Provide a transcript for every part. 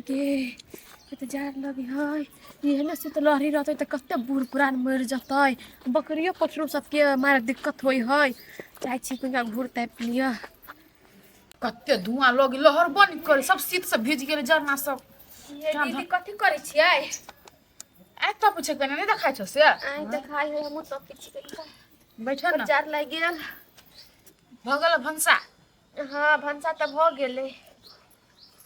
गे कते जाड़ लगे है। एहने शीतलहरी रहतै तऽ कते बूढ़ पुरान मरि जेतै। बकरियो पठरो सबके मारे दिक्कत होइ है। जाइ छी कनिका घूर तापि लिअ। कते धुआं लगी लहर बन करे सब शीत से भीज गेलै जरना सब। ये दीदी कथी करै छियै? आइ तब पूछे केना नहीं देखाइ छौ से? आइ देखाइ है, हमहूँ तपै छी कनिका। बैठ ना। जाड़ लागि गेल। भऽ गेल भनसा? हाँ भनसा तऽ भऽ गेलै।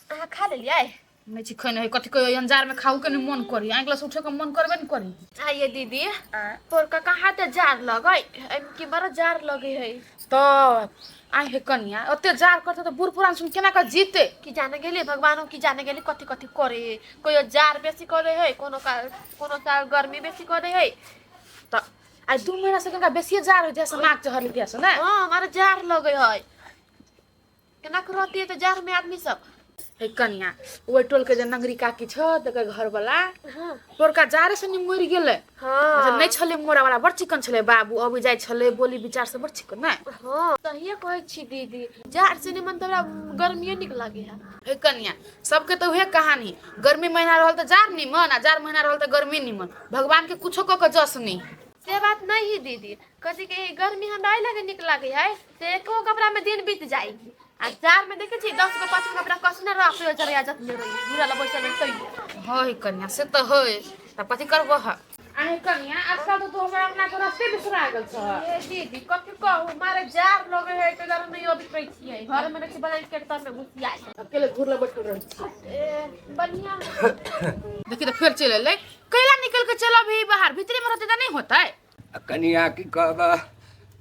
अहाँ खा लेलियै? नहि छी खैने है कथी कहियो अंजार में खाऊ के नहीं मन करी, आँखि लस उठे के मन करबे नहीं करी। आइए दीदी तोर का कहाँ ते जार लगै? एहिमे की बड़ा जार लगै है। तो आइ हे कनिया ओते जार करते तो बूढ़ पुरान सुन केना के जीते? की जाने गेली भगवानो की जाने गेली कथी कथी करे है। कोई जार बेसी करे है, कोनो का कोनो साल गर्मी बेसी करे है। तो आइ 2 महीना से कनिका बेसिए जार हो जैसे नाक चहर लिया से ना। हाँ हमारा जार लगै है। केना के रहती है तो जार में आदमी सब। हे कनिया ओहि टोल के जे नंगरी काकी छ तकर घर वाला हाँ तोरका जारे से नि मरि गेलै। हाँ अच्छा, नहि छलै मोरा वाला बड़ चिकन छलै बाबू, अबै जाइ छलै बोली विचार से बड़ चिकन नै। हाँ सहिए कहै छी दीदी, जार से निमन तोरा गर्मिए निक लागे है। हे कनिया सबके तऽ उहे कहानी, गर्मी महीना रहल तऽ जार निमन आ जार महीना रहल तऽ गर्मी निमन। भगवान के कुछो कऽ के जस नहीं। से बात नहीं है दीदी, कथी के गर्मी हमरा एहि लगे निक लागे है से एको कपड़ा में दिन बीत जाए। आ जार में देखे छी 10 गो 5 गो कपड़ा कसने रखले जरिया जतने रही घुरा ला बैसल रही तैयो। हाँ हे कनिया से तऽ है, तऽ कथी करबह? आहे कनिया आजकल तो तू हमरा अपना के रास्ते बिसरा गेल छ। ए दीदी कथी कहू, मारे जार लगे है तो जार नहीं अबित रही छियै, घर में रखी ब्लैंकेट तर में घुसिया अकेले घुर ला बैठल रही छी। ए बढ़िया। देखी तऽ फेर चलि एलै, कैला निकल के चल अभी बाहर, भीतरे में रहते तऽ नहीं होतै। आ कनिया की कहब,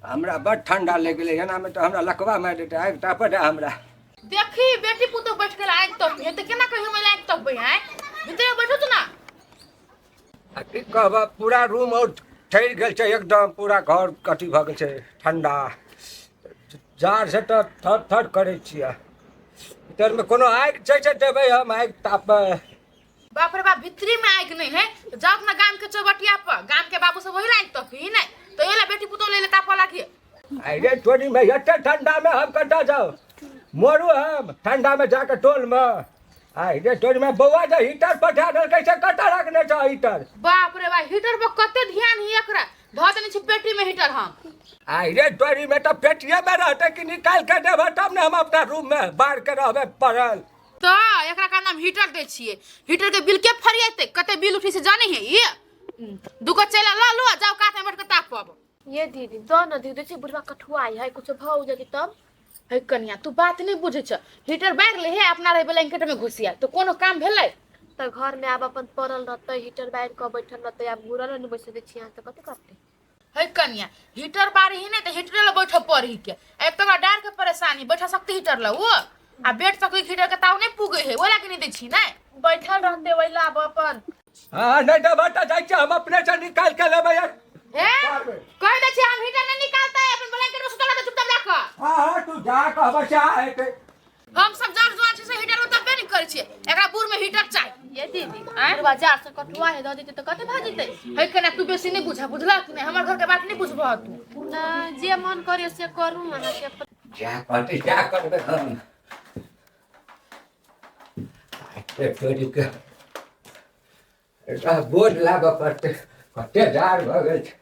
हमरा बड़ ठंडा लागि गेलै, एनामे तऽ हमरा लकवा मारि देतै, आगि तापऽ दे हमरा। देखी बेटी पुतोह बैठ गेल आगि तपे तऽ केना कहियो हम आगि तपबै? आँय भीतरे बैठो तू ना। आ की कहब, पूरा रूम और ठहरि गेल छै एकदम, पूरा घर कथी भऽ गेल छै ठंडा, जाड़ से तऽ थर थर करै छियै। भीतरमे कोनो आगि छै से देबै हम आगि तापबै। बाप रे बाप, भीतरी में आगि नहीं है तो जाओ ना गाम के चौबटिया पर, गाम के बाबू सब वही आगि तपी नहीं तो ये ला बेटी पुतोह ले ले तापऽ लागी। अरे टोली में एते ठंडा में हम कतऽ जाउ, मरू हम ठंडा में जाके टोल में। अरे टोली में बौआ जे हीटर पठा देलकै से कतऽ रखने छौ हीटर? बाप रे बाप, हीटर पर कते ध्यान है एकरा, धऽ देने छी पेटी में हीटर हम। अरे टोली में तऽ पेटिये में रहतै कि निकालि के देबह तब ने हम अपना रूम में बाहर के रहबै पड़ल। तो एकरा का नाम हीटर दै छियै, हीटर के बिल के फरियेतै, कते बिल उठी से जानै है ई? दुगो चेला ल लो जाओ कात में बैठ के तापब। ये दीदी दो न दीदी छै बुढ़वा कठुआई है कुछ भौ जति तब। हे कनिया तू बात नहीं बुझै छ, हीटर बारि ले हे अपना रहे ब्लैंकेट में घुसिया तो कोनो काम भेलै? त घर में आब अपन पड़ल रहतै, हीटर बारि क बैठल रहतै, आब घुरल नहीं बैस दै छी अहाँ त कथी करतै? हे कनिया हीटर बारी ही नहीं त हीटर ल बैठ पड़ी के, एक तो डार के परेशानी बैठा सकती हीटर ल वो आ बैठ सकती हीटर के ताव नहीं पुगे है ओला के नहीं दै छी नै बैठल रहते ओइला आब अपन। हाँ नहीं देबह तऽ जाइ छियै हम अपने से निकालि के लेबै। ए कहि दै छी हम हीटर नहीं निकालतै, अपन ब्लैंकेट में सुतल रहतै चुपचाप राख। हाँ हाँ तू जा कहबह से हेतै। हम सब जान जुआन छी से हीटर में तबे नहीं करै छियै, एकरा बूढ़ में हीटर चाही। ये दीदी बुढ़वा जार से कठुआ है दऽ देतै तऽ कते भऽ जेतै? हे कना तू बेसी नहीं बुझा, बुझला कि नहीं? हमर घर के बात नहीं बुझबह तू। ना जे मन करे से करू अहाँ के। जा कहतै जा करबै हम। तोरी के एकरा बोझ लागऽ पड़तै, कते जाड़ भऽ गेल छै।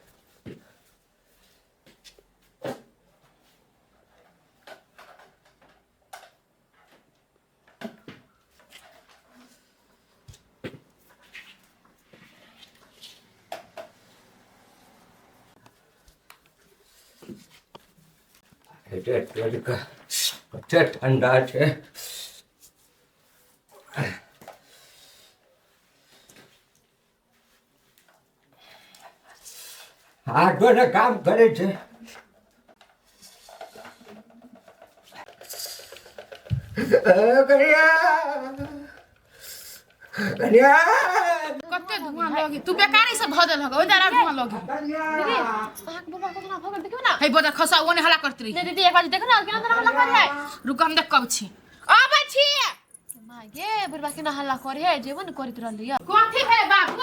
एते तोरी के कते ठंडा छै। हाथो ने काम करे छै। कनिया कनिया कते धुआं लगी तू बेकारी से भऽ देलक ओइ दारा धुआं लगी। दीदी अहाँके बौआ केना भऽ गेल देखियौ ना। हे बोदा खसा ओने हल्ला करत रही। नहीं दीदी एक बार देखो ना केना केना हल्ला करे है। रुक हम देख कब छी आबै छी। माय गे बुढ़वा केना हल्ला करे है, जेबो ने करैत रहली है। कथी भेलै बाबू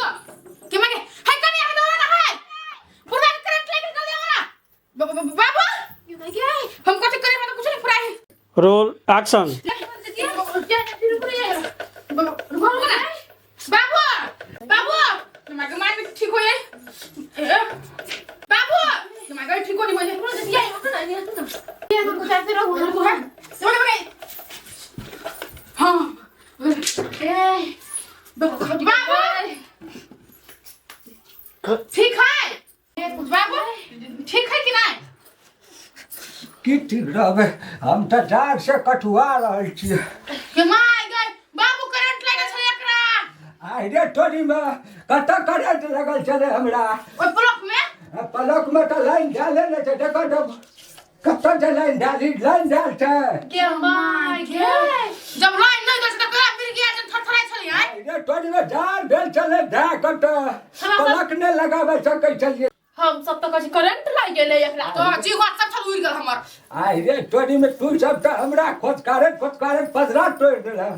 के मागे? हे कनिया के दौड़ा ना है, बुढ़वा के करंट लागि गेल ना। बाबू ये माय गे हम कथी करे, हमरा कुछ नहीं फुराई। Roll action. रुको गे बाबू ठीक है बाबू, ठीक है कि नहीं? की ठीक रहबै, हम तऽ जाड़ से कठुआ रहल छियै। के my गए बाबू, करंट लागल छलै एकरा। आइ रे टोलीमे कतऽ करेंट लगल छलै हमरा? ओहि ब्लॉक में। आ पलक में तऽ लाइन डाले नहि छै। देखो तऽ कतऽ छै लाइन डाली, लाइन डाल छै। गे my गे। जब लाइन नहीं दे तऽ करा मिल गया जब थरथराइ छलै आइ। आइ रे टोलीमे जाल भेल छलै धए कतऽ पलक नहि लगाबै सकै छलियै। हम सब तऽ कहै छी करेंट लागि गेलै एकरा। तो जी हाथ सब छल उड़ि गेल हमर। आइ रे टोलीमे तू सब तऽ हमरा खोजकारैत खोजकारैत पजरा तोड़ि देलह।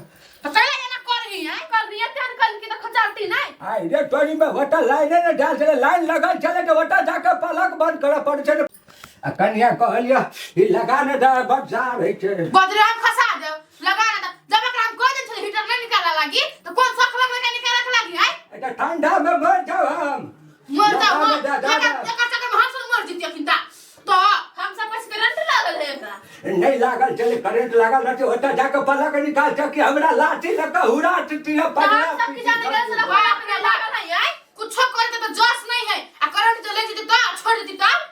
तऽ चले एना करही आइ। कल रिया तेन कल की तऽ खचालती नहीं। आइ रे टोलीमे ओतऽ लाइने नहि डाल छलै, लाइन लगल छलै तऽ ओतऽ जाकऽ पलक बंद करऽ पड़ै छै। आ कनिया कहलियै ई लगा नहि दे, बड जाड़ होइ छै। बजरे हम खसा देब, लगा ना। जब एकरा हम कह देल छलै हीटर नहीं निकाला लागी तऽ कोन शौक लगलै के निकाले के लागी आइ? अच्छा, ठंडा मे मर जाउ हम। मर जाओ। लगा दे, जा, जा। एकर चक्कर में हम सब मर जितियै अखिनता तो। हम सब पास करंट लागल है एकरा। नहि लागल छलै करेंट, लागल रहै ओतऽ जाकऽ पलक निकाल छ कि हमरा लाठी लऽ कऽ हुरा टूटी। तऽ हम सब की जाने गेल छलै बाप रे लागल है आइ। कुछो करते तो जस नहीं है, आ करंट जो ले जेते तो छोड़ देती तब।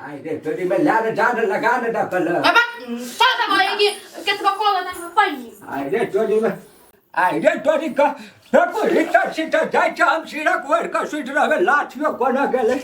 आइ रे तोरी में ला रे जा रे, लगा ने दे पलक। बाबा चल तऽ कहै कि केतबो कॉल ना पानी। आइ रे तोरी में, आइ रे तोरी का देखो, हिटर सीटर जाइ छै, हम सिरक ओढ़ि कऽ सुति रहबै। लाठियो कोना गेलै?